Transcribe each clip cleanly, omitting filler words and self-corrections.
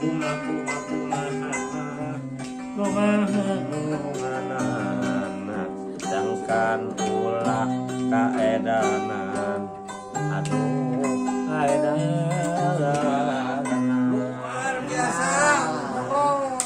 Kuma kuma kumaha kumaha nunganana dangkan ulah kaedanan aduh kaedanan. Luar biasa. Oh.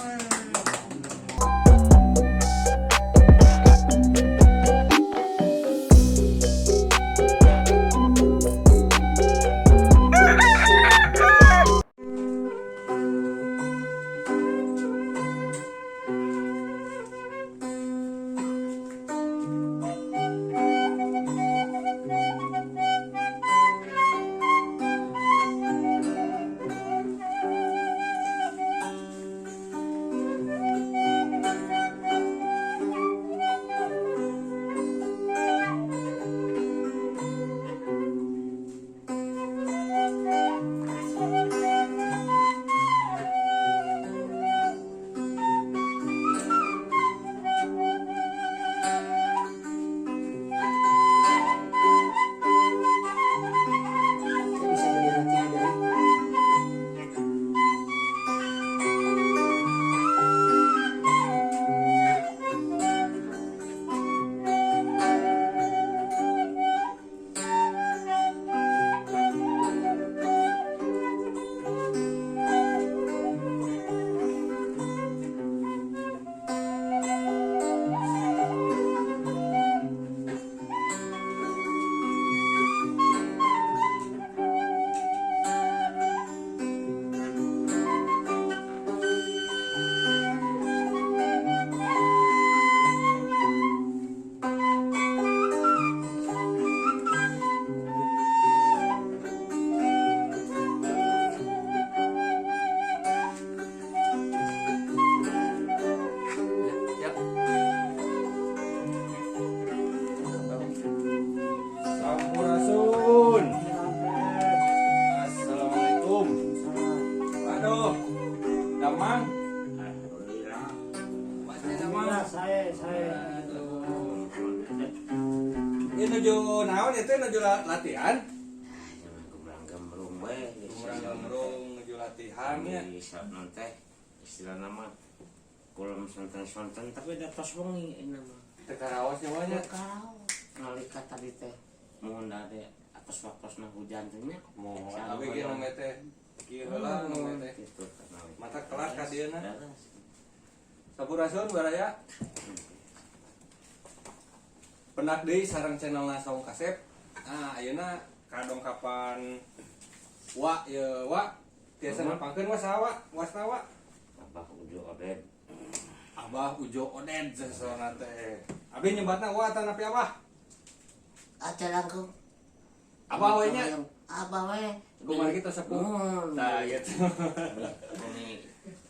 Bisa beli latihan dari Ya. Sampurasun. Assalamualaikum. Aduh. Damang. Masih damang. Saya Aduh. Ini nuju naon itu nuju latihan? Kurang gembrung we. Kurang gembrung nuju latihan ya. Bisa nanti istilah nama kulem sonten-sonten tapi da tos wengi ini mah. Teu karaos nyawanya. Kau nalika tadi teh mohon dade atas waktosna hujan teh nya. Mohon abi ge nu teh. Kieu heula nu teh. Gitu nalika. Mata kelas ka dieuna. Beres. Sampurasun baraya. Pendak deui sareng channelna Saung Kasep. Nah, ayeuna kadongkapan wa ye wa tiasa nepangkeun wa saha wa wasna wa. Abah Ujo Oded. Abah Ujo Oded sesona teh. Abi nyebatna wa atanapi Abah? Aja langkung. Abah we nya. Abah we. Kumaha kita sepuh. Nah, gitu. Ini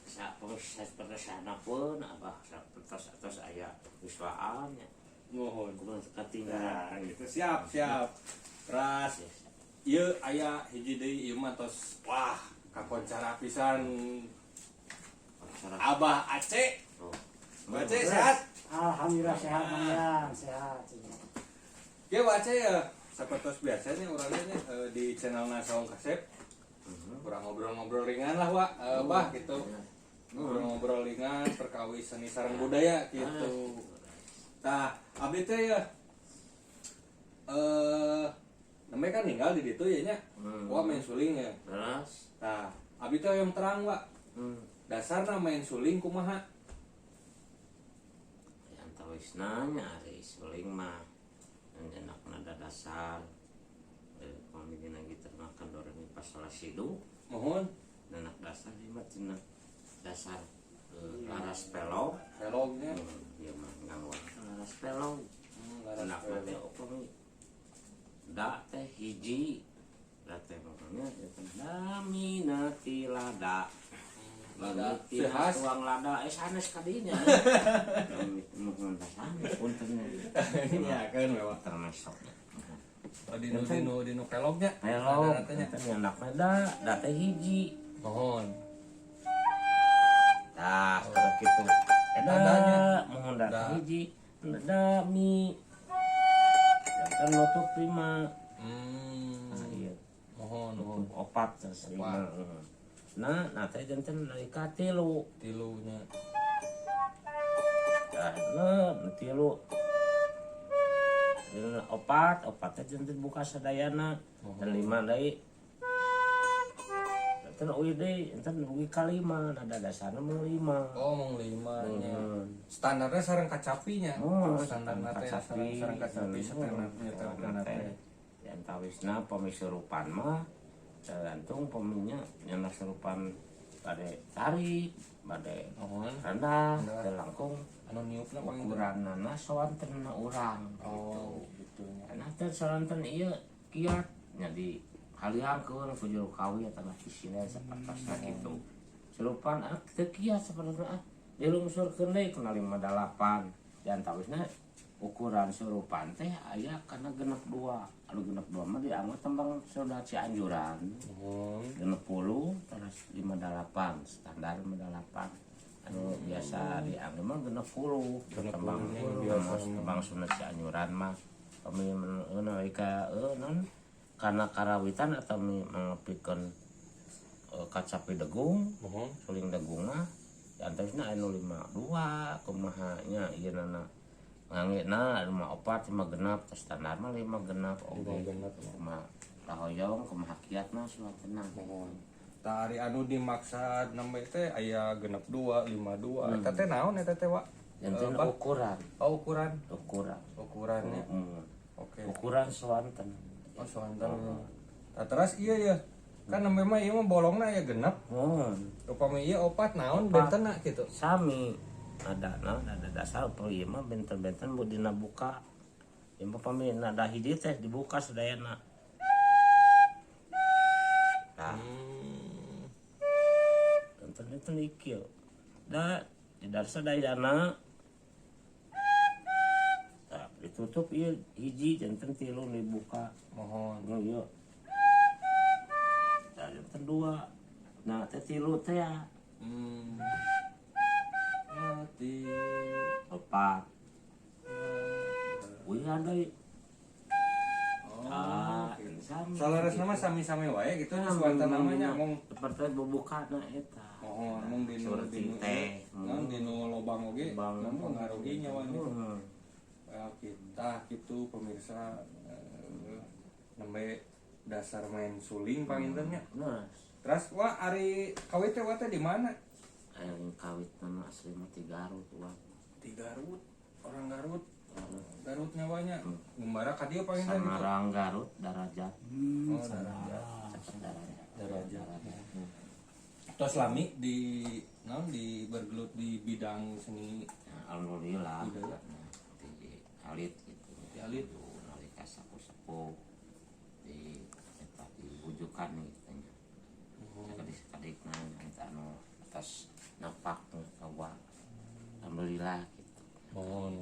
sapertosana pun abah sapertos atos aya wiswaan nya. Mohon. Kumaha katinggalan. Nah, gitu. Siap, siap. Ras. Ieu aya hiji deui ieu mah tos wah kakoncara pisan Abah Aceh. Oh. Abah Aceh sehat? Alhamdulillah sehat, Mang Yan, sehat. Ya Abah Aceh ya. Sapertos biasanya orangnya nya, di channel Saung Kasep. Kurang ngobrol-ngobrol ringan lah, Wak. Bah gitu. Ngobrol-ngobrol ringan perkawis seni sareng budaya gitu. Nah, abdi teh ya namanya kan ninggal di ditu ya nya. Wah main suling ya. Beres. Nah, abdi teh yang terang, Wak. Dasarna main suling kumaha? Antawisna nya ari suling mah enak nada dasar pami dina gitar makan do re mi fa sol la si do. Mohon. Enak dasar ieu mah tina dasar laras pelog. Pelognya. Ieu mah nganggo laras pelog. Laras Enak pelog. teh upami da teh hiji da teh pokoknya eta daminati lada. Lada. Lada tina Sehas. tuang lada sanes kadinya. Mun sanes punten. Iya kan memang. Termasuk. Oh, dinu dinu dinu pelognya. Pelog, Ada eta nyandak da, da teh hiji. Mohon. Tah, kalau kitu. Eta Nadanya. mohon da Da. teh hiji, da mi. Janten nutup lima. Nah, iya. Mohon, mohon. Nutup opat terus lima. Opat. Heeh. Nah, nah teh janten nalika 3. Tilunya. Nah, nah 3. Dina 4, 4 teh janten buka sadayana. Dan 5 deui. Janten uih deui, janten dugi ka 5, nada dasarna mah 5. Oh, mung 5 nya. Standarnya sareng kacapinya. Oh, standarna teh sareng sareng kacapi standarnya teh. Di antawisna pami surupan mah tergantung paminya nyana surupan bade tarik, bade Mohon. rendah, teu langkung Anu niupna paling ukuranana soantenna urang gitu. Oh, gitu. Nah, teh soanten ieu kiat nya di haliangkeun ku juru kawi atawa kisilen sapertosna kitu. Surupan ah teu kiat sapertosna ah dilungsurkeun deui kana 58. Di antawisna ukuran surupan teh aya kana 62. Anu 62 mah dianggo tembang Sunda Cianjuran. Mohon. 60 terus 58 standar 58 anu biasa dianggo mah 60 tembang biasa. Tembang Sunda Cianjuran mah kami nalika non karena karawitan atau mengepikeun kacapi degung. Mohon. Suling degung mah di antawisna anu 52 kumaha nya ieu nana ngangge-na 54 5 genap teh standar mah 5 genap oge. Genep. Kumaha kahoyong kumaha kiatna suatena. Mohon. Tah ari anu dimaksa nembe teh aya 62, 52. Eta teh naon eta teh, Wak? Janten Bah. ukuran. Oh, ukuran. Ukuran. Ukurannya. Oke. Ukuran soanten. Oh, soanten. Tah terus iya ya. Kan nembe mah ieu mah bolongna aya 6. Upami ieu 4 naon bentenna kitu. Sami nada nada dasar upami ieu mah benten-benten budina buka. Ieu mah pami nada hiji teh dibuka sadayana. Nah, benten-benten ikieu. Da di dasar sadayana. Tah ditutup ieu hiji janten 3 dibuka. Mohon. Nu ieu. Tah janten 2. Nah teh 3 teh ya. Hati. 4. Wih deui. Oh, Ah, gitu. sami. Saleresna mah sami-sami wae gitu nya suanten namanya mung seperti bubuka na eta. mohon mung dinu Surti dinu teh. naon dinu lobang oge Lobang. mempengaruhi nyawa gitu. Ya, kita gitu pemirsa nembe dasar main suling panginten nya. Nah, Terus wah ari kawit teh wa teh di mana? Aing kawit nama asli mah ti Garut wah. Di Garut, orang Garut. Garut nyawanya. Ngumbara ka dieu panginten gitu. Samarang Garut Darajat. Oh, Darajat. Cepet Darajat. Darajat. Tos lami di naon di bergelut di bidang seni Ya, alhamdulillah. budaya. Nah, di alit gitu. Di alit. Nalika sapu-sapu di eta diwujukan gitu nya. Sakedik-sakedikna eta anu atas napak ka wa. Alhamdulillah gitu. Mohon.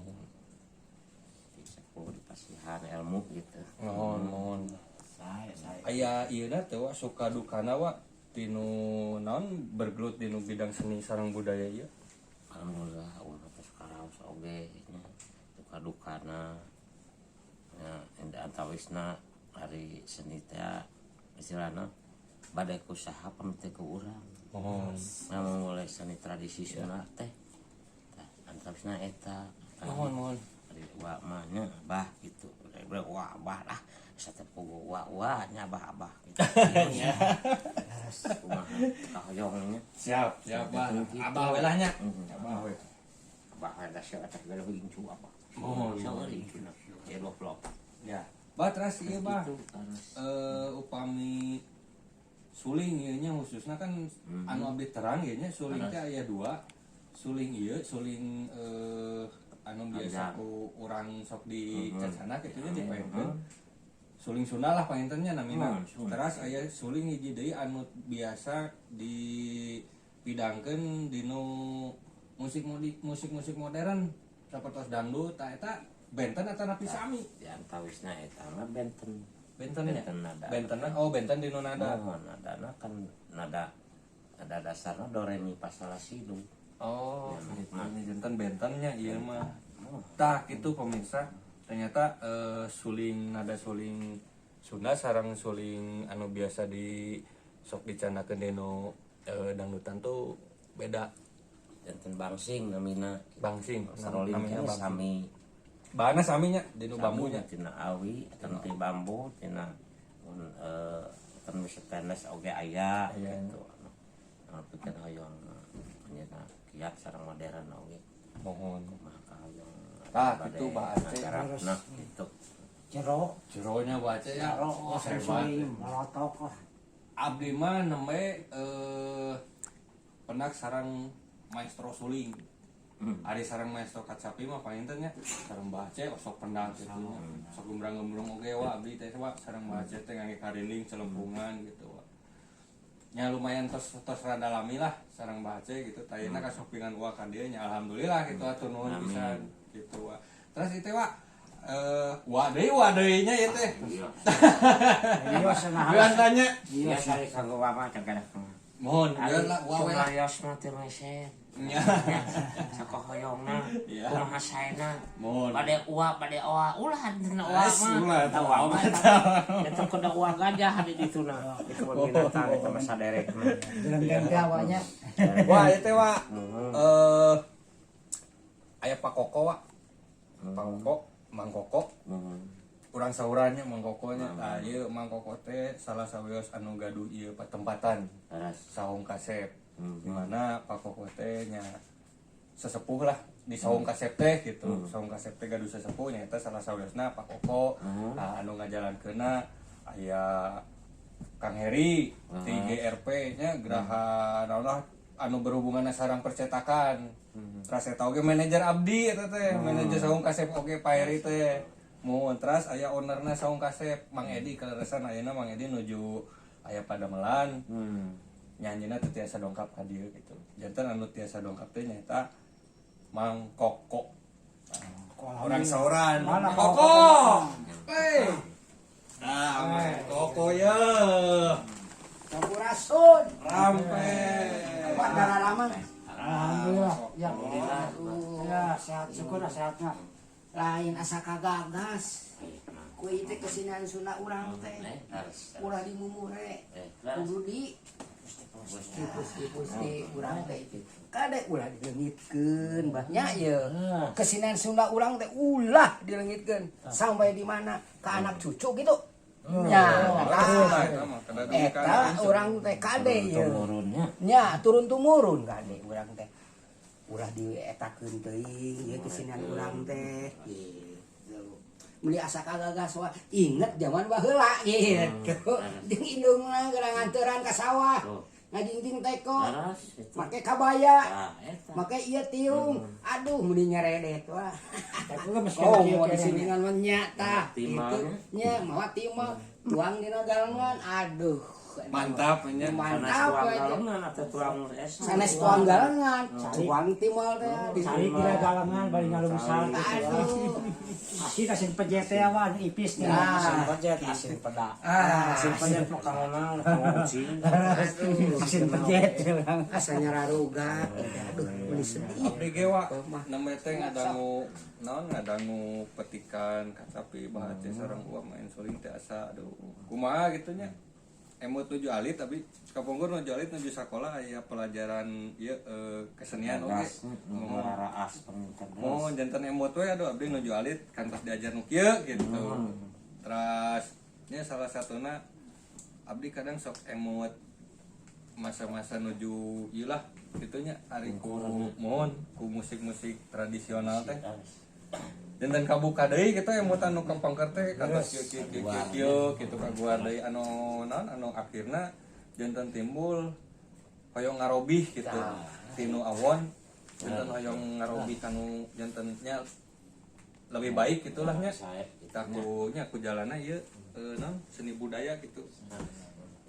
Di sepuh dipasihan ilmu gitu. Mohon, mohon. Saya Aya ieu na teh wa suka dukana wa tinu naon bergelut dinu bidang seni sareng budaya ieu. Alhamdulillah urang teh karaos oge nya duka dukana nya enda antawisna ari seni teh istilahna bade ku saha pamit teh ku urang. Mohon. Nah, mulai seni tradisi Sunda teh tah antawisna eta. Mohon, mohon. Ari wa mah nya abah gitu. Bre wa abah lah satep pugu wa wa nya abah abah gitu. Kumaha kahoyong nya. Siap, siap, Bah. Gitu. Abah we lah nya. Abah we. Abah ada siapa teh gaduh incu apa. Mohon. Seueur incuna. Ya 24. Ya. Bah terus ieu bah. Gitu, terus. Upami suling ieu nya khususna kan anu abdi terang ieu nya suling teh aya dua. Suling ieu, suling anu biasa ku urang sok di cacana kitu nya dipaenkeun. Suling Sunda lah panginten nya namina. Sunda. Teras aya suling hiji deui anu biasa dipidangkeun dinu musik musik-musik modern sapertos dangdut tah eta benten atanapi sami? Di antawisna eta mah benten. Benten nya? Benten nada. Bentenna oh benten dinu nada. Oh, nadana kan nada nada dasarna do re mi fa sol la si do. Oh, Ya, gitu nya janten bentennya ieu mah. Oh. Tah kitu pemirsa. Ternyata suling nada suling Sunda sareng suling anu biasa di sok dicanakeun dinu dangdutan tuh beda. Janten bangsing namina. Bangsing. Seruling namanya kan bangsing. sami. Bahanna saminya dinu bambunya. Tina awi atau ti bambu tina mun ten stainless oge aya gitu. Anu pikeun hoyong nya kiat sareng modern oge. Mohon. Maka hoyong Tah, gitu, Bah Aceh. Nah, gitu. Jero, Jeronya baca ya. jero, Oh, hebat. suling, molotok lah. Abdi mah nembe pendak sareng maestro suling. Ari sareng maestro kacapi mah panginten nya sareng bace osok pendak gitu nya. Sok gembrang-gembrong oge wa abdi teh wa sareng bace teh ngangge karinding celempungan gitu wa. Nya lumayan tos tos rada lami lah sareng bace gitu. Tayina kasopingan wa ka dieu nya alhamdulillah gitu atuh nuhun pisan gitu wa. Terus itu wa wa deui wa deui nya ieu teh. Iya. Iya, senang. Biasa tanya. Iya, sari kanggo wa mah cengkeh. Mohon, biar lah wa we lah. Cumayos mah teu meser. Nya. Sakohoyongna, Iya. kumaha saena. Mohon. Bade ua, bade oa, ulah dina oa Es, mah. ulah, Eta oa mah eta. Eta kudu oa gajah di dituna. Itu mah binatang eta mah saderekna. Jelengkeng teh awalnya. Wah, ieu teh wa. Aya Pak Koko wa. Pak Koko, Mang Koko. Urang saurannya Mang Koko nya. Tah ieu Mang Koko teh salah sawios anu gaduh ieu patempatan Leres. Saung Kasep. Dimana Pak Koko teh nya sesepuh lah di Saung Kasep teh gitu. Saung Kasep teh gaduh sesepuh nya eta salah sawiosna Pak Koko. Nah, anu ngajalankeunna aya Kang Heri ti GRP nya Geraha naon lah anu berhubungan sareng percetakan. Terus eta oge manajer abdi eta teh, manajer Saung Kasep oge Pak Heri teh. Mun terus aya ownerna Saung Kasep Mang Edi kaleresan ayeuna Mang Edi nuju aya padamelan. Nyanyina teu tiasa dongkap ka dieu gitu. Janten anu tiasa dongkap teh nyaeta Mang Koko. Orang sauran. Mana Koko. Hei. Nah, Mang Koko ya. Sampurasun. Rampe. Pak darah lama. Alhamdulillah. Ya. Ya, sehat syukur lah sehatnya. Lain asa kagagas. Ku ieu teh kesenian Sunda urang teh. Leres. Ulah dimumure. Leres. Kudu di pusti-pusti urang teh itu. Kade ulah dileungitkeun bah nya ye. Kesenian Sunda urang teh ulah dileungitkeun sampai di mana ke anak cucu gitu. Nya, Lah, eta mah kada dugi ka eta urang teh kade ye. Turunnya. Nya turun tumurun kade urang teh. Ulah dietakeun teuing ieu kesenian urang teh gitu. Meuli asa kagagas wa inget zaman baheula gitu. Jeung indungna geura nganteran ka sawah. Tuh. Ngajingjing teko. Leres itu. Make kabaya. Nah, eta. Make ieu tiung. Aduh meuni nyeredet wah. Tapi kan meski Oh, kieu mau di kene. sini kan mah nya tah. Timalnya. Gitu. Nya mawa timal tuang dina galengan. Aduh. Mantap nya. Sanes Mantap tuang aja. galengan atau tuang es. Sanes tuang galengan, tuang timal teh di Cari kira galengan bari ngalungsar gitu. Aduh. Asin asin pejet teh awan ipis nih. Nah. Asin pejet, asin peda. Ah. Asin pejet mah kanggo naon, kanggo kucing. Asin pejet urang. Asa nyararuga aduh meuni sedih. Abdi ge wa nembe teh ngadangu naon ngadangu petikan kacapi bahace sareng uang main suling teh asa aduh kumaha gitu nya. Emut nuju alit tapi kapungkur nuju alit nuju sakola aya pelajaran ieu kesenian oge. Gas, ngaraas penginten. Mau janten emut we aduh abdi nuju alit kantos diajar nu kieu gitu. Terus nya salah satuna abdi kadang sok emut masa-masa nuju ieu lah itunya ari ku mohon ku musik-musik tradisional teh. Janten kabuka deui kitu emutan nu kepengker teh kantos kieu kieu kieu kieu kieu kitu kaguar deui anu naon anu akhirna janten timbul hoyong ngarobih gitu tinu awon janten hoyong ngarobih kanu janten nya lebih baik gitulah nya takunya ku jalana ieu naon seni budaya gitu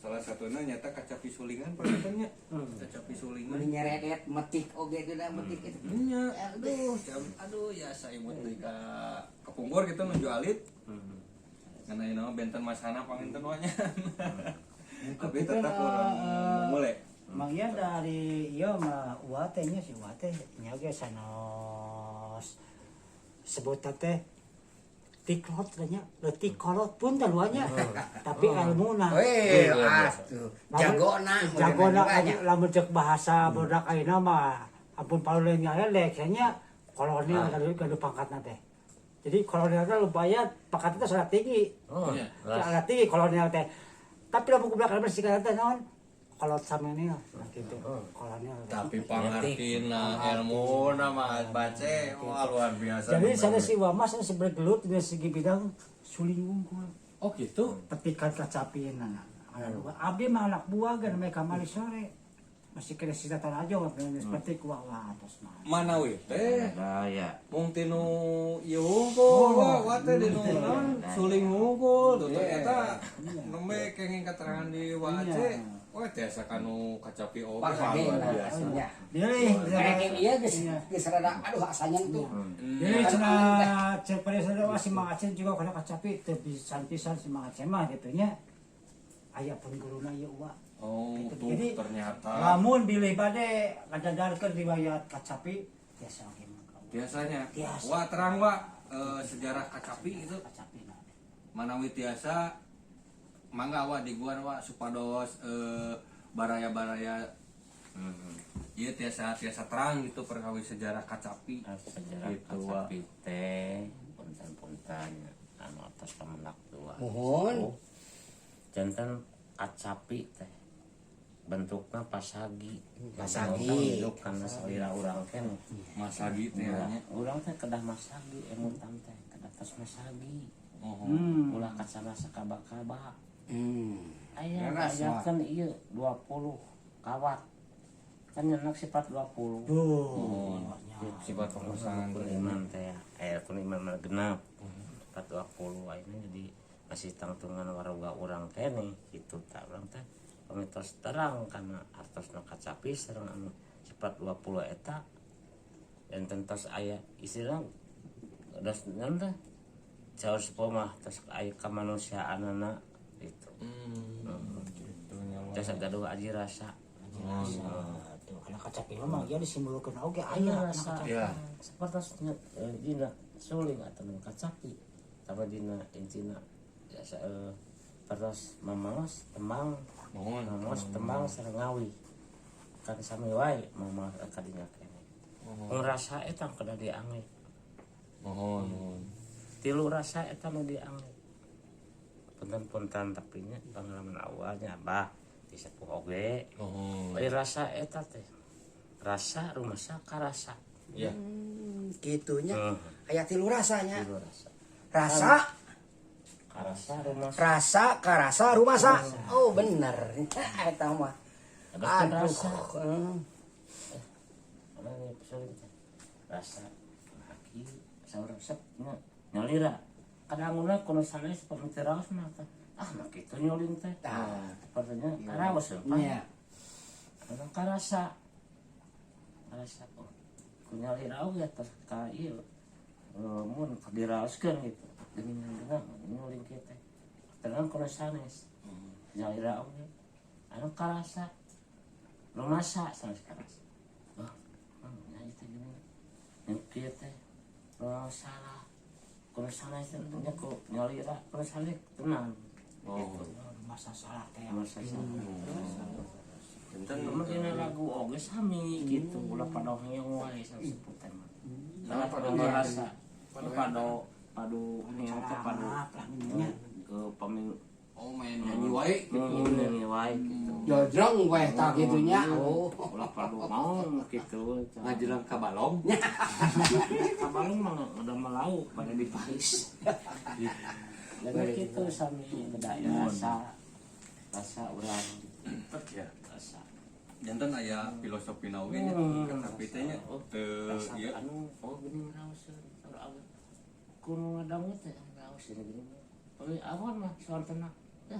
salah satunya nyata kacapi sulingan panginten nya kacapi sulingan. Meuni nyeredet metik oge teh da metik itu. Nya, aduh, aduh ya saya imut deui ka kepungkur gitu nuju alit. Karena ieu mah benten masana panginten wa nya. Tapi tetap urang mulai. Mang Ian dari ieu mah uwa teh nya si uwa teh nya ge sanos sebutan teh Tiklot nya, leutik kolot pun nya, tapi ilmuna. Weh, atuh. Jagona. Jagona lamun cek bahasa budak ayeuna mah, ampun paling ngalelek nya, kolonel gaduh gaduh pangkatna teh. Jadi kolonel teh lumayan pangkatnya teh sangat tinggi. Oh, Iya. Sangat tinggi kolonel teh. Tapi lamun ku belakang bersih teh naon? Kolot samene nah gitu. Kolonel teh. Tapi pangartina ilmu nama bace, wah, luar biasa. Jadi saya si Wama saya bergelut di segi bidang suling wungkul. Oh gitu. Petikan kacapi nah. Abdi mah anak buah kan mereka kamari sore. Masih kena sisa aja waktu seperti wah wah atas mah. Manawi teh Daya. mung tinu ieu hungkul, wah wah teh dinu naon suling hungkul tuh ternyata nembe kenging keterangan di Wa Aceh. Wah, tiasa kanu kacapi oge, wah, luar biasa. Nya. Jadi Kayak ieu geus geus rada aduh asanya tuh. Jadi cenah cek pada sada wah si Mang Aceh juga kana kacapi teu pisan-pisan si Mang Aceh mah gitu nya. Aya pun guruna ieu wa. Oh, Gitu. tuh Jadi, ternyata lamun bilih bade ngajadarkeun riwayat kacapi tiasa oge mah. Biasanya. Tiasa. Wah, terang wa sejarah kacapi itu Kacapi nah. manawi tiasa mangga wa di gua wa supados baraya-baraya ieu tiasa tiasa terang gitu perkawis sejarah kacapi. Sejarah Gitu, Wak. kacapi teh punten-punten anu atas pamenak dua. Mohon. Janten kacapi teh bentuknya pasagi. Pasagi. Hidup karena salira urang keneh. Masagi teh nya. Urang teh kedah masagi, emutan teh kedah tos masagi. Oh. Ulah kacana sakaba-kaba. Aya Leres, aya kan ieu 20 kawat. Kan nyenak sifat 20. Duh. Sifat pemasangan Rukun iman teh rukun iman mah genap. Sifat 20 ayeuna jadi masih tangtungan warga urang keneh gitu tak urang teh pamitos terang karena artosna kacapi sareng anu sifat 20 eta dan tentos aya istilah dos naon teh jauh sepuh mah tos aya kemanusiaanana gitu. Gitu nya. Wak. Jasa gaduh aji rasa. Tuh kana kacapi mah ieu disimpulkeun oge aya kana Rasa. kacapi. Ya. Seperti dina suling atau kacapi tapi dina intina biasa terus mamaos tembang. Mohon. Mamaos tembang sareng ngawi kan sami wae mamaos kadinya keneh ngrasa eta kedah diangge. Mohon, mohon. Tilu rasa eta nu diangge, punten-punten tapi nya pengalaman awalnya abah di sepuh oge. Mohon. Ari rasa eta teh rasa rumasa karasa. Ya. Gitunya. Hmm. Aya tilu rasanya. Tilu rasa. Rasa, karasa rumasa. Rasa, karasa, rumasa. Oh, bener. Eta mah. Aduh, Aduh. rasa. Mana nih sulit teh. Rasa kaki saur resep nya nyalira. Kadanguna kuno sanes pamit raos mah teh. Ah, mah kitu nyuling teh. Tah. Sepertinya karaos ya, Pak. Iya. Kadang karasa. Karasa oh. Ku nyalira oge tos ka ieu. Mun diraoskeun gitu. Geuningan geuna nyuling kieu teh. Tenang kuno sanes. Nyalira oge. Anu karasa. Rumasa sanes karasa. Oh, nya itu gini. Yang kieu teh. Oh, salah. Kuno sanes teh nya ku nyalira kuno sanes tenang. Oh. Gitu. Masa salah teh. Masa salah. Punten. Mungkin lagu oge sami gitu, ulah pada hoyong wae saseputan mah. Nah, Pada rasa, pada padu hoyong teh padu Maaf lah nya. ke pamil Oh, main nyanyi wae gitu. nyanyi wae gitu. Jojrong we tah gitunya. Oh. Ulah padu mau gitu. Ngajelang ka balong. Kabalung mah udah melauk pada di Paris. Jadi gitu sami beda rasa rasa urang gitu. Ya. Rasa. Janten aya filosofi oge nya kacapi teh nya. Teu rasa ieu. Anu oh gini raos kuno ngadangu teh raos ini gini tapi awan mah soal tenang ya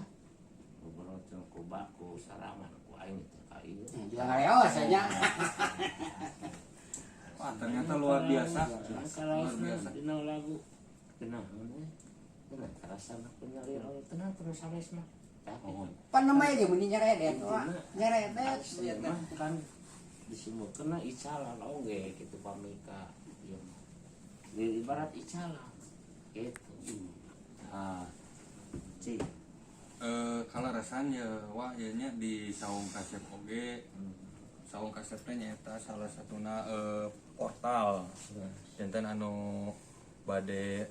ngobrol teh ku baku sarangan ku aing teh ka ieu. Juga ngareos nya. Wah, ternyata luar biasa. Kalau Luar biasa. Dina lagu tenang eh tenang terasa mah punya tenang terus sanes mah tapi Oh. Pan namanya ge meni nyeredet wah. Nyeredet. Ieu mah kan disimpulkeun icalan oge gitu pamika ieu mah. Di ibarat icalan. Gitu. Nah, Cik. Kaleresan ya wa ieu nya di Saung Kasep oge. Saung Kasep teh nyaeta salah satuna portal. Janten anu bade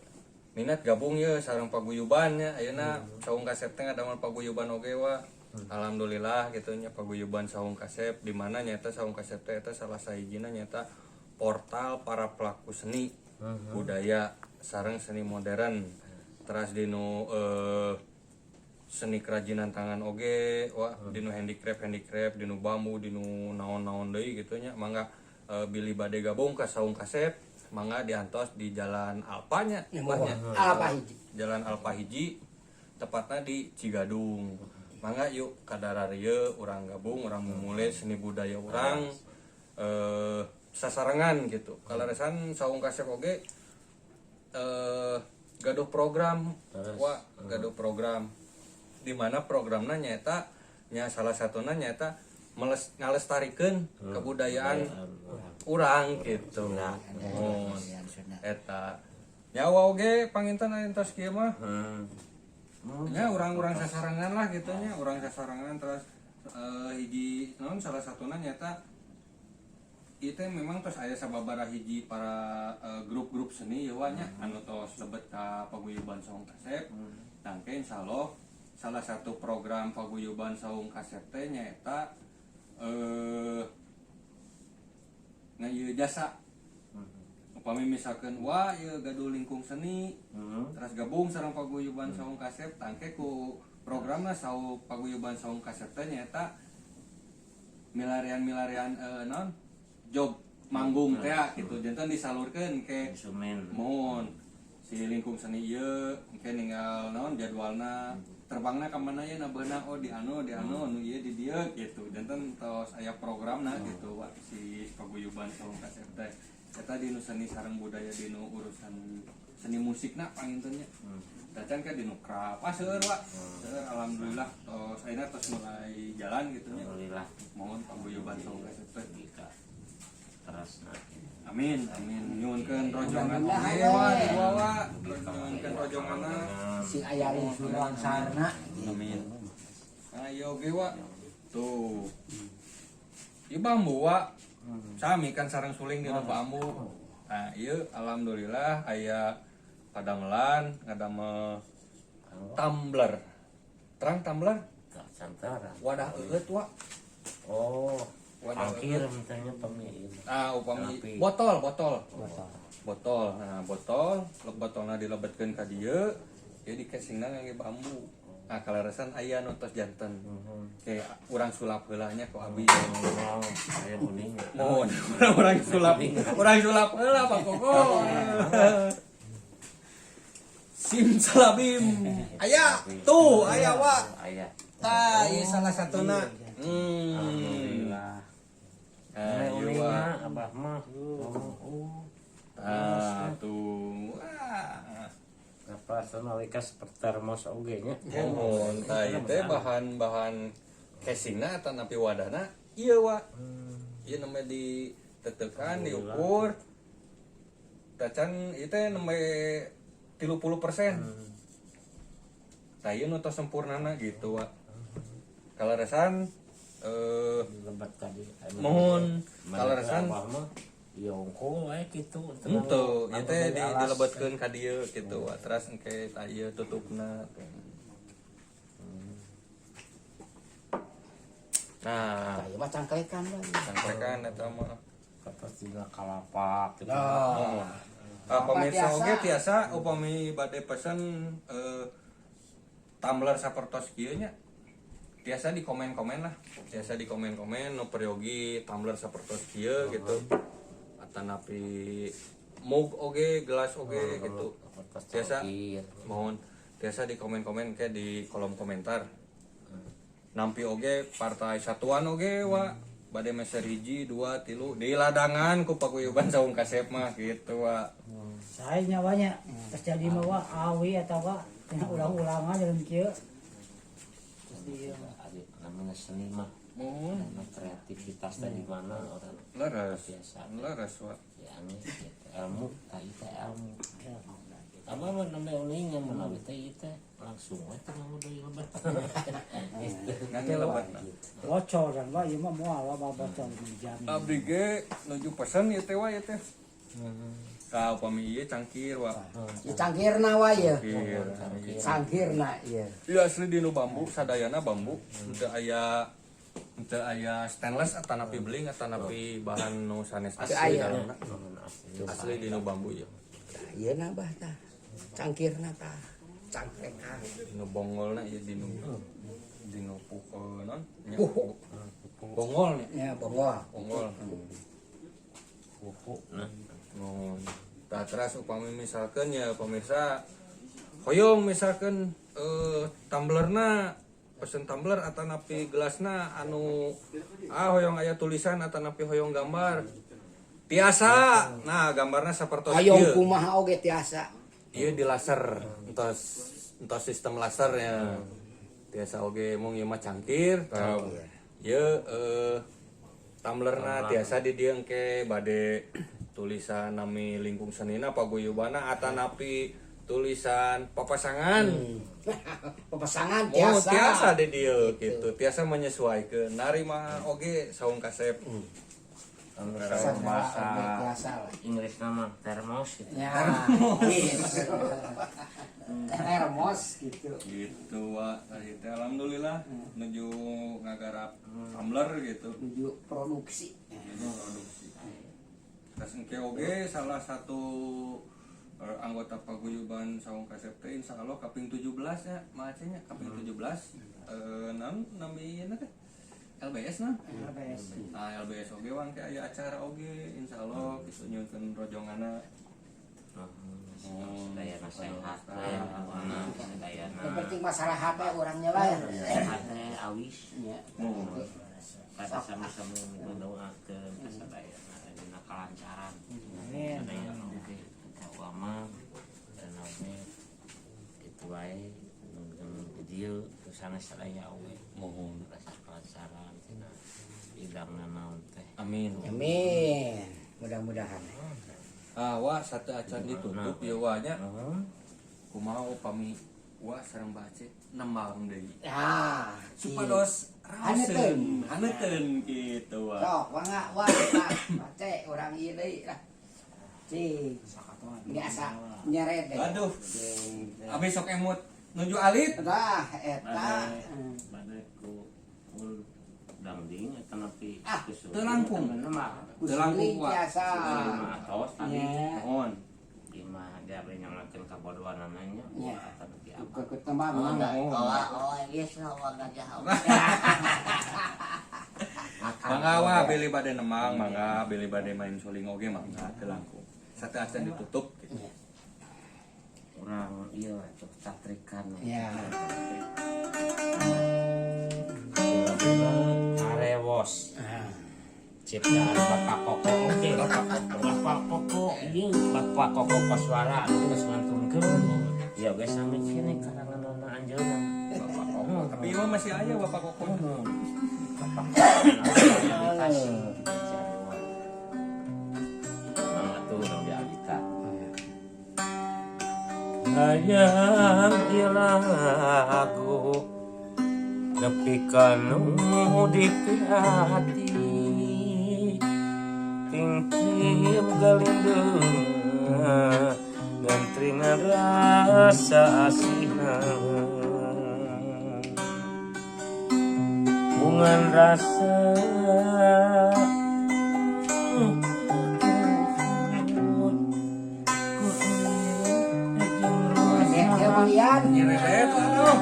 minat gabung ye sareng paguyuban nya ayeuna Saung Kasep teh ngadamel paguyuban oge wa. Alhamdulillah gitu nya paguyuban Saung Kasep di mana nyaeta Saung Kasep teh eta salah sahijina nyaeta portal para pelaku seni budaya sareng seni modern teras dinu seni kerajinan tangan oge wah, dinu handicraft handicraft, dinu bambu, dinu naon-naon deui gitu nya. Mangga bilih bade gabung ka Saung Kasep, mangga diantos di Jalan Alpa nya. Ya, Wah, nya. Alpa hiji. Jalan Alpa hiji, tepatnya di Cigadung. Mangga yuk kadararieu urang gabung, urang memulai seni budaya urang sasarengan gitu. Kaleresan Saung Kasep oge gaduh program. Terus. Wah, gaduh program di mana programnya nyaeta nya salah satunya nyaeta ngalestarikeun kebudayaan urang gitu. Mohon. Eta nyawa oge panginten aya tos kieu mah. Nya urang-urang sasarengan lah gitu nya, urang sasarengan terus hiji naon salah satuna nyaeta ieu teh memang tos aya sababaraha hiji para grup-grup seni ieu nya anu tos lebet ka paguyuban Saung Kasep. Tangke insyaallah salah satu program paguyuban Saung Kasep teh nyaeta ieu jasa upami misalkan wah ieu gaduh lingkung seni terus gabung sareng paguyuban Saung Kasep, tangke ku programna saung paguyuban Saung Kasep teh nyaeta milarian-milarian non job manggung teh gitu, janten disalurkeun ke Konsumen. Mohon si lingkung seni ieu engke ninggal naon jadwalna, terbangna ka mana ya, nabeuna oh di anu, di anu, nu ieu di dieu gitu. Janten tos aya programna gitu wa si paguyuban Saung Kasep teh eta dinu seni sareng budaya, dinu urusan seni musikna panginten nya. Dacan ka dinu kraf ah seueur wa seueur, alhamdulillah tos ayeuna tos mulai jalan gitu nya. Alhamdulillah. Mohon paguyuban Saung Kasep teh. Jika terus nah. Amin, amin. Nyuhunkeun rojongan Mudah-mudahan oge wa we. di bawah. Nyuhunkeun rojonganna. Sing aya langsarna. Amin. Ayo oge wa. Tuh. Ieu bambu wa. Sami kan sareng suling dina bambu. Nah, ieu alhamdulillah aya padamelan ngadamel tumbler. Terang tumbler? Tak santara. Wadah eueut wa. Oh, Wadah angkir misalnya pemilik. Ah, upami Rapi. botol, botol. Botol. Nah, botol, botolna dilebetkeun ka dieu, jadi casingna ngangge bambu. Nah, kaleresan aya nu tos janten. Kayak urang sulap heula nya ku abi. Oh, aya kuning. Mohon, urang sulap. Urang sulap heula Pak Koko. Simsalabim. Aya, tuh aya wa. Aya. Tah, ieu salah satuna. Alhamdulillah. Ah, Nah, ieu wa. abah mah. Oh, Ah, tuh. Wah. apa nalika seperti termos oge nya. Mohon, tah ieu teh bahan-bahan casingna atau napi wadahna ieu wa. Ieu namanya ditetekan, diukur. Tacan ieu teh nembe 30%. Tah ieu nu tos sempurnana gitu wa. Kaleresan Lebat tadi. Mohon, kaleresan abah mah ya ongko wae kitu. Henteu, ieu teh dilebetkeun ka dieu gitu wa. Terus engke tah ieu tutupna. Nah, Tah ieu mah cangklekan we. cangklekan eta mah. Kata tinggal kalapak gitu. Nah, Ah, pemirsa Apa oge tiasa? tiasa upami bade pesen tumbler sapertos kieu nya. Tiasa di komen-komen lah. Tiasa di komen-komen nu peryogi tumbler sapertos kieu gitu. Atanapi mug oge, gelas oge gitu. Sapertos Tiasa cangkir. mohon tiasa di komen-komen kayak di kolom komentar. Nampi oge partai satuan oge wa bade meser hiji dua tilu di ladangan ku paguyuban Saung Kasep mah gitu wa. Saya nyawanya terjadi mah wa awi atau wa tina ulang-ulangan dalam kieu. Terus di Ada namanya seni mah. Mohon. Karena kreativitas dari mana orang Leres. biasa. Leres wa. Ya aneh gitu. Ilmu, tak itu ilmu. Abah mah nembe uninga menawi teh ieu teh langsung we teh nganggo deui lebet. Gitu. Ngangge lebet. Bocor dan wah ieu mah moal wah bocor dijamin. Abdi ge nuju pesen ieu teh wa ieu teh. Tah upami ieu cangkir wa. Ieu cangkirna wa ieu. Cangkir. Cangkirna ieu. Iya asli dinu bambu, sadayana bambu. Henteu aya stainless atanapi beling atanapi bahan nu sanes Teu asli aya. dalamna. Asli dinu bambu ieu. Tah ieu na bah tah. Cangkirna tah. Cangkrekan. Dinu bonggolna ieu dinu dinu non nya, Puhu. Bonggol nya. Ya bonggol. Bonggol. Buku nah. Oh. Tah teras upami misalkan ya pemirsa hoyong misalkan tumblerna, pesen tumbler atanapi gelasna anu hoyong aya tulisan atanapi hoyong gambar tiasa. Nah, gambarna sapertos Hoyong ieu. kumaha oge tiasa. Ieu di laser, entos entos sistem lasernya tiasa oge. Mung ieu mah cangkir. Tah ieu tumblerna tiasa di dieu engke bade tulisan nami lingkung senina paguyubana atanapi tulisan papasangan. Papasangan Oh, tiasa. tiasa di dieu gitu. Tiasa menyesuaikan. Narima oge Saung Kasep. Anu Tiasa bahasa oge tiasa lah. Inggris nama termos gitu. Ya. Gitu. Termos gitu. Gitu wa tadi teh alhamdulillah nuju ngagarap tumbler gitu. Menuju produksi. Nuju produksi. Terus engke oge salah satu anggota paguyuban Saung Kasep teh insyaallah kaping 17 ya, macanya kaping 17 nam nami ieu teh LBS nah. LBS. Nah, LBS oge wang teh aya acara oge insyaallah kitu nyuhunkeun rojonganna. Sadayana sehat we, anak sadayana. Yang penting masalah HP orangnya lah ya. Sehat teh awis. Ya. Kata sami-sami mendoakeun ka sadayana dina kalancaran. Amin. Sadayana oge ka mah dan oge kitu wae nu dieu sanes sadaya oge. Mohon. Rasa kelancaran tina bidangna naon teh. Amin. Amin. Mudah-mudahan. Ah, wa satu acan ditutup ya wa nya. Heeh. Kumaha upami wa sareng bace nembang deui. Ya. Supados raoseun, haneutkeun gitu wa. Sok, mangga wah, tah, bace urang ieu deui lah. Cing. Ini asa nyeret deh. Aduh. Abi sok emut nuju alit. Tah, eta. Bade ku ku dangding eta nepi Ah, ku suling, teu langkung. eta mah Teu langkung wa. Biasa. lima atos tadi. Ya. Mohon. Lima dia beli nyamakeun kabodohanana. Ya. Eta nepi apa. Ke tembang mangga. Mohon. Oh, yes, oh, gajah. Mangga wa bilih bade nembang, mangga bilih bade main suling oge mangga teu langkung. Satu acan ditutup gitu. Urang ieu atuh tatrikan. Ya. Harewos. Ciptaan Bapak Koko oke. Bapak Koko ieu Bapak Koko Koswara anu geus ngantunkeun. Ieu ge sami kene karanganna anjeunna. Bapak Koko. Tapi ieu mah masih aya Bapak Koko. Bapak Koko rehabilitasi gitu Cirebon. Mang atuh urang dialita. Hayang lagu nepi kanu di hati tingkim galindung ngantringan rasa asihna bungan rasa. Ya, Mang Ian. Nyeret aduh.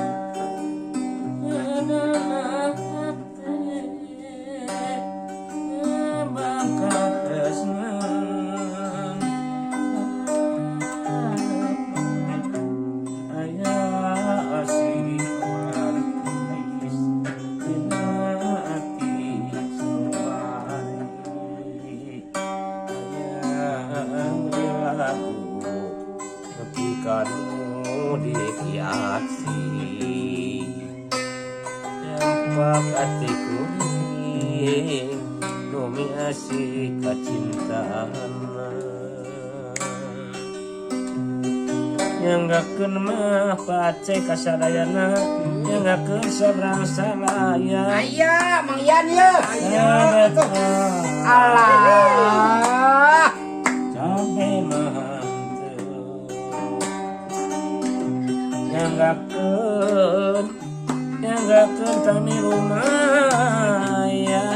Kanu dikiasi Dampak ati kuring Numi asih kacintaan. Nyanggakeun mah Pak Aceh kasadayana, nyanggakeun sabrang salaya. Aya Mang Yan ye. Aya. Alah. Cabe mah henteu. Nyanggakeun, nyanggakeun tami rumaya,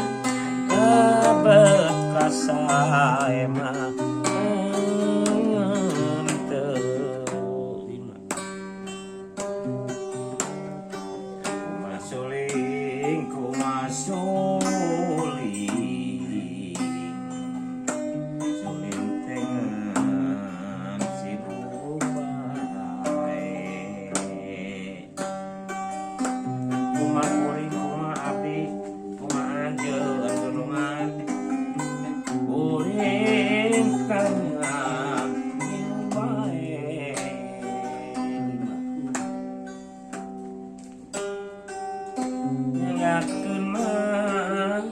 lebet ka sae mah henteu. Lima. Kumaha suling, kumaha suling, suling tengan sirupai. Kumaha kuring, kumaha abdi, kumaha anjeun gunungan, kuring tangan bae. Lima. Nyanggakeun mah,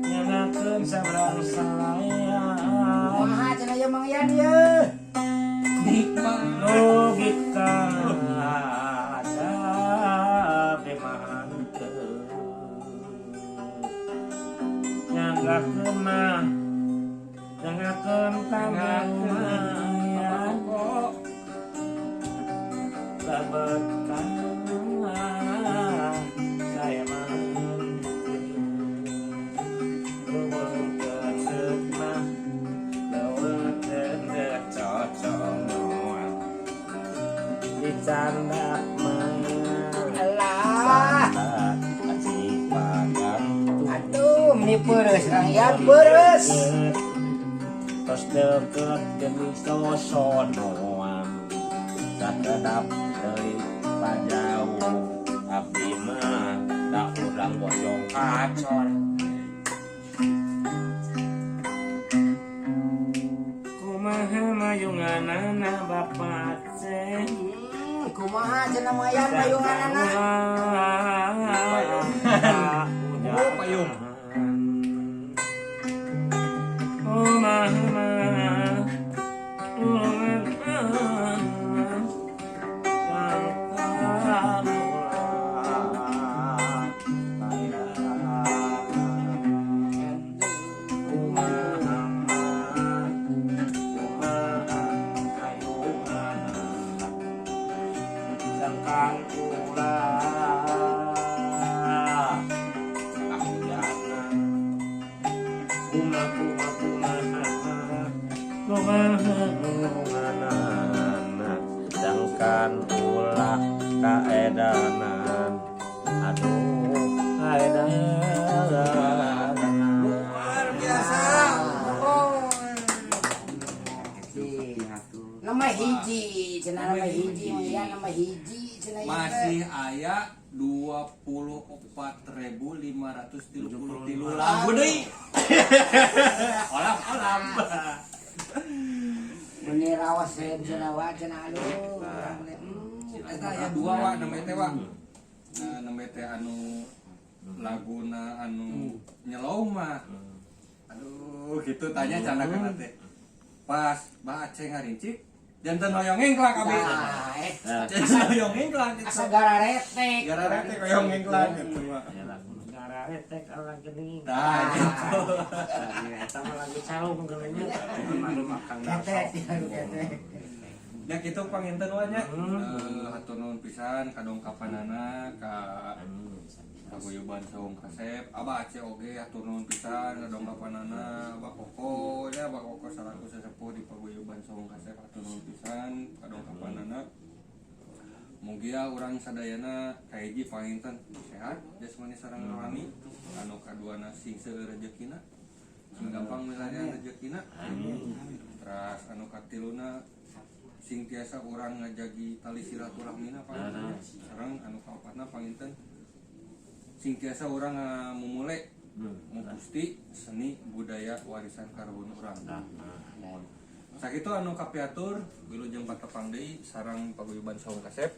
nyanggakeun sabrang salaya. Kumaha cenah ye Mang Yan ye? Nikmat. Logika cabe mah henteu. Nyanggakeun mah, nyanggakeun tangga rumaya, lebet ka sae mah henteu. Leuweung kendek mah, leuweung kendek cocongoan dicandak mah. Alah. Candak pagang. Atuh meni peureus Kang Yan, peureus. Tos deket geuning sosonoan, sakedap deui pajauh abdi mah da urang bojong kacor. Kumaha mayunganana Bapak Aceh? Kumaha cenah Mang Yan mayunganana? Payung. Oh, payung. Kumaha mah, kumaha sangkan ulah kaedan. Kumaha mah, kumaha mayunganana, sangkan ulah kahujanan. Kuma kuma kumaha kumaha mayunganana, sangkan ulah kaedanan. Aduh, kaedanan. Luar biasa. Oh. Nama hiji cenah, nama hiji Mang Yan, nama hiji cenah ieu teh. Masih aya 24.533 lagu deui. Olam-olam. Meni rawas cenah wa cenah, aduh. Urang teh, Eta aya dua wa namanya teh wa. Nah, namanya teh anu laguna anu nyelow mah. Aduh, gitu tanya cana kana teh. Pas Bah Aceh ngarincik janten hoyong ngengklak abi. Nah, eh. Janten hoyong ngengklak gitu. Asa gararetek. Gararetek hoyong ngengklak gitu mah. Ya lagu negara retek orang geuning. Nah, gitu. Nah, eta mah lagu calung geuning nya. Malu makan. Ketek, ya, ketek. Ya kitu panginten wa nya. Hmm. Hatur nuhun pisan kadongkapanana ka Paguyuban Saung Kasep, Abah Aceh oge hatur nuhun pisan kadongkapanana, Abah Koko ya, Abah Koko salaku sesepuh di Paguyuban Saung Kasep, hatur nuhun pisan kadongkapanana. Mugia urang sadayana kahiji panginten sehat jasmani sareng rohani, anu kaduana sing seueur rejekina, sing gampang milarian rejekina. Terus anu katiluna sing tiasa urang ngajagi tali silaturahmina panginten. Sareng anu kaopatna panginten sing tiasa urang ngamumule mupusti seni budaya warisan karuhun urang. Mohon. Sakitu anu kapiatur, wilujeng patepang deui sareng Paguyuban Saung Kasep.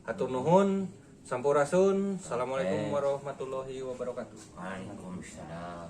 Hatur nuhun, sampurasun. Assalamualaikum warahmatullahi wabarakatuh. Waalaikumsalam.